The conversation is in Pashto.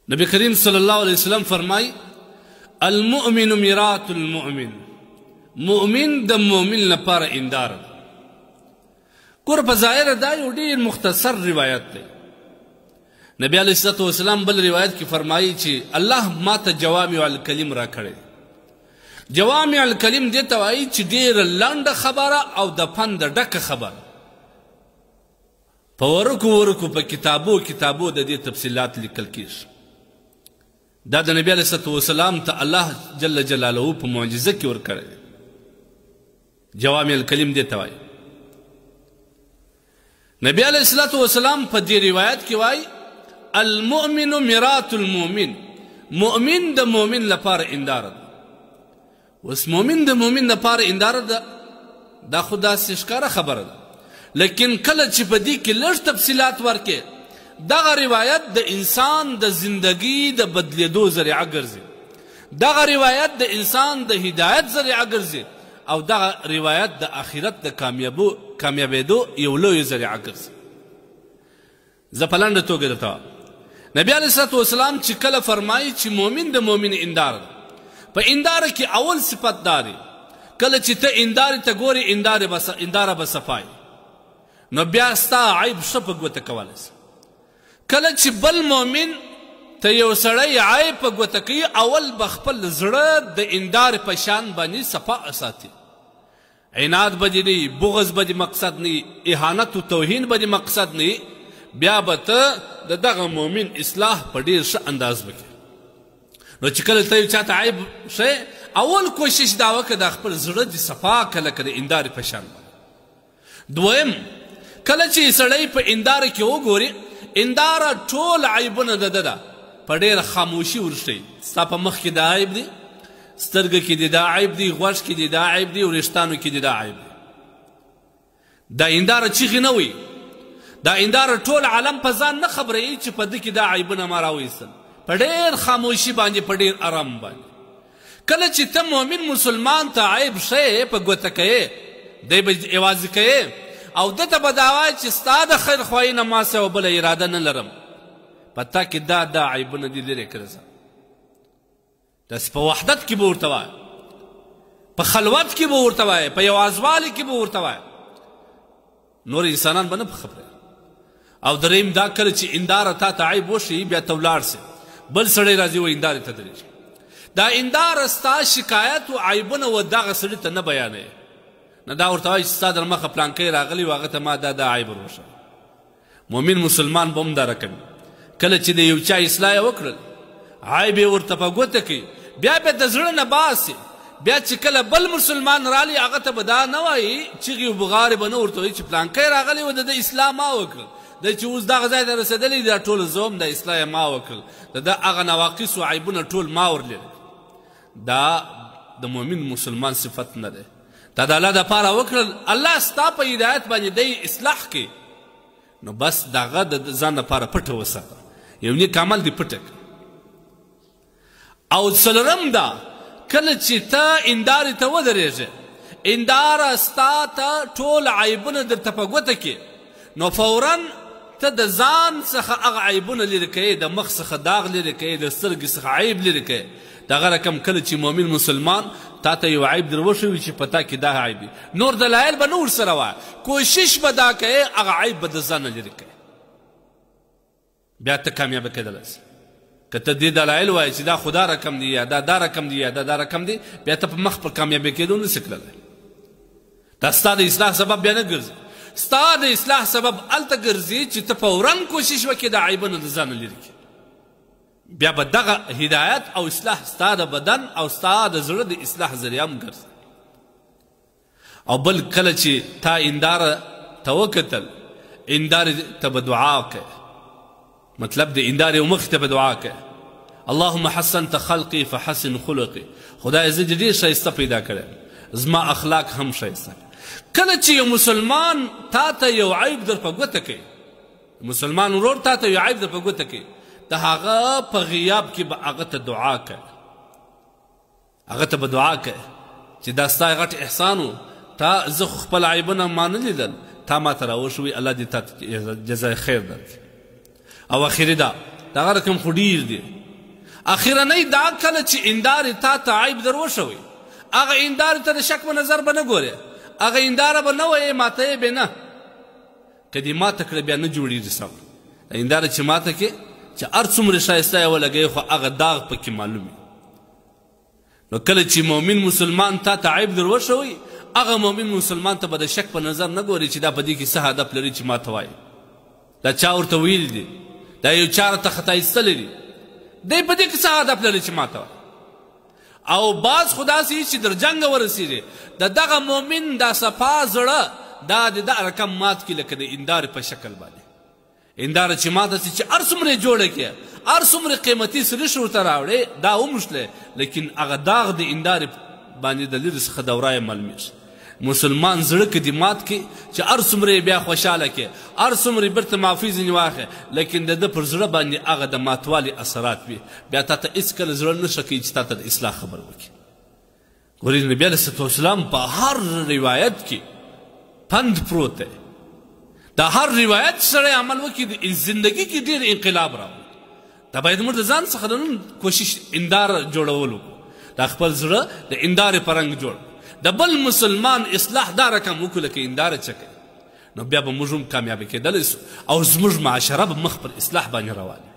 نبی کریم صلی الله علیه وسلم فرمای: المؤمن میرات المؤمن، مؤمن د مؤمن لپاره اندار ده. ګوره په ظاهره دا یو ډېر مختصر روایت دی. نبی علیه الصلاة والسلام بل روایت کې فرمایي چې الله ما ته جوامع الکلم راکړی. جوامع الکلم دې ته وایي چې ډېره لنډه خبره او د پند ډکه خبره، په ورکو ورکو په کتابو کتابو د دې تفصیلات لیکل کېږي. دا د نبی علیه الصلاة والسلام ته الله جل جلاله په معجزه کې ورکړی دی. جوامع الکلم دې ته وایي. نبی علیه الصلاة والسلام په دې روایت کې وایي: المؤمن میرات المؤمن، مؤمن د مؤمن لپاره اندار ده. اوس مؤمن د مؤمن لپاره اندار ده، دا خو داسې ښکاره خبره ده، لیکن کله چې په دې کې لږ تفصیلات ورکې، دغه روایت د انسان د زندګي د بدلېدو ذریعه ګرځي، دغه روایت د انسان د هدایت ذریعه ګرځي، او دغه روایت د آخرت د کامیابېدو یو لوی ذریعه ګرځي. زه په لنډه توګه درته وایم، نبی علیه الصلاة والسلام چې کله فرمایي چې مؤمن د مؤمن اندار ده، په اندار کې اول صفت دا دی، کله چې ته اندارې ته ګورې انداره به صفا وي، نو بیا ستا عیب ښه په ګوته کولی سي. کله چې بل مؤمن ته یو سړی عیب په ګوته کوي، اول به خپل زړه د اندار په شان باندې صفا ساتي. عناد به دې نه وي، بغض به دې مقصد نه وي، اهانت و توهین به دې مقصد نه وي، بیا به ته د دغه مؤمن اصلاح په ډېر ښه انداز وکړې. نو چې کله ته یو چا ته عیب ښیې، اول کوشش دا وکړه دا خپل زړه دې صفا کړه لکه د اندارې په شان باندې. دویم، کله چې سړی په انداره کې وګوري، انداره ټول عیبونه د ده ده، په ډېره خاموشي ورښیي. ستا په مخ کې دا عیب دی، سترګه کې دې دا عیب دی، غوږ کې دې دا عیب دی، وریښتانو کې دې دا عیب دی. دا انداره چیغې نه وي، دا انداره ټول عالم په ځان نه خبروي چې په ده کې دا عیبونه ما راویستل. په ډېر خاموشي باندې، په ډېر ارام باندې. کله چې ته مؤمن مسلمان ته عیب ښیې، په ګوته کوې، دی به یوازې کوې، او ده ته به دا وایي چې ستا د خیر خواهي نه ما سره بله اراده نه لرم، په تا کې دا دا عیبونه دي لرې کړه. ځه داسې په وحدت کې به ورته وایې، په خلوت کې به ورته وایې، په یوازوالي کې به ورته وایې، نور انسانان به نه په خبروي. او دریم دا، کله چې انداره تا ته عیب وښیي، بیا ته ولاړ سې، بل سړی راځي و اندارې ته درېږي. دا انداره ستا شکایت و عیبونه و دغه سړي ته نه بیانوي، نه دا ورته وایي چې ستا در مخه پلانکی راغلی و، هغه ته ما دا دا عیب ور وښیه. مؤمن مسلمان به هم دا رقم کله چې د یو چا اصلاح یې وکړل، عیب یې ورته په ګوته کوي، بیا به د زړه نه باسي. بیا چې کله بل مسلمان رالی، هغه ته به دا نه وایي، چیغې او بغارې به نه ورته وایي چې پلانکی راغلی و، د ده اصلاح ما وکړل، دی چې اوس دغه ځای ته رسېدلی، دا ټول زه هم د اصلاح یې ما وکړل، د ده هغه نواقص و عیبونه ټول ما ورلیدل. دا د مؤمن مسلمان صفت نه دی. تا د الله دپاره وکړل، الله ستا په هدایت باندې دی اصلاح کوي، نو بس دغه د ځان لپاره پټه وساته، یو نیک عمل دې پټه کړه. او څلورم دا، کله چې ته اندارې ته ودرېږې، انداره ستا ته ټول عیبونه درته په ګوته کې، نو فورا ته د ځان څخه هغه عیبونه لرې کوې، د مخ څخه داغ لرې کوې، د سترګې څخه عیب لرې کوې. دغه رقم کله چې مؤمن مسلمان تا ته یو عیب در وښوي چې په تا کې دا عیب دی، نور دلایل به نه ورسره وایه، کوشش به دا کوې هغه عیب به د ځانه لرې کوې، بیا ته کامیابه کېدلی سې. که ته دې دلایل وایې چې دا خو دا رقم دی، یا دا دا رقم دی، یا دا دا رقم دی، بیا ته په مخ پر کامیابي کېدو نه سې تللی. دا ستا د اصلاح سبب بیا نه ګرځي. ستا د اصلاح سبب هلته ګرځي چې ته فورا کوشش وکړې د عیبونه د ځانه لرې کړې، بیا به دغه هدایت او اصلاح ستا د بدن او ستا د زړه د اصلاح ذریعه هم ګرځي. او بل، کله چې تا انداره ته وکتل، اندارې ته به دعا کوې، مطلب د اندارې مخ ته به دعا کوې: اللهم حسنت خلقي فحسن خلقي، خدای زه دې ډېر ښایسته پیدا کړی، زما اخلاق هم ښایسته. کله چې یو مسلمان تا ته یو عیب در په ګوته کوي، مسلمان ورور تا ته یو عیب در په ګوته کوي، د هغه په غیاب کې به هغه ته دعا کوي، هغه ته به دعا کوي چې دا ستا غټ احسان و، تا زه خو خپل عیبونه ما نه لیدل، تا ما ته راوښوي، الله دې تا ته جزای خیر درکړي. او اخري دا دغه رقم خو ډېر دي. اخرنۍ دا کله چې اندارې تا ته عیب در وښوي، هغه اندارې ته د شک په نظر به نه ګورې، هغه انداره به نه وایې، ماته یې به نه. که دې ماته کړه بیا نه جوړېږي سم. انداره چې ماته کې چې هر څومره ښایسته یې ولګوې، خو هغه داغ پکې معلوم وي. نو کله چې مؤمن مسلمان تا ته عیب در وښوي، هغه مؤمن مسلمان ته به د شک په نظر نه ګوري چې دا په دې کې څه هدف لري چې ماته وایي، دا چا ورته ویلي دي، دا یو چا راته خطا ایستلی دی، دی په دې کې څه هدف لري چې ماته وایي. او بعض خو داسې چې در جنګه ورسېږي، د دغه مؤمن دا صفا زړه دا د دا رقم مات کړي لکه د اندارې په شکل باندې. انداره چې ماته سي چې هر څومره یې جوړه کړې، هر څومره قیمتي سرش ورته راوړې، دا وموښلې، لیکن هغه داغ د اندارې باندې د لرې څخه د ورایه معلومېږي. مسلمان زړه که دې مات کړي چې هر څومره یې بیا خوشحاله کړې، هر څومره یې بېرته معافي ځینې واخلې، لیکن د ده پر زړه باندې هغه د ماتوالي اثرات وي، بیا تا ته هېڅکله زړه نه ښه کوي چې تا ته د اصلاح خبر وکړي. ګورئ نبي علیه الصلات والسلام په هر روایت کې پند پروت دی. د هر روایت سړی عمل وکړي، د زندګي کې ډېر انقلاب راوړي. دا باید موږ د ځان څخه د نن کوشش اندار جوړول وکړو، دا خپل زړه د اندارې په رنګ جوړ، د بل مسلمان اصلاح دا رقم وکړو لکه انداره چې کوي، نو بیا به موږ هم کامیابه کېدلی سو او زموږ معاشره به مخ پر اصلاح باندې روان وي.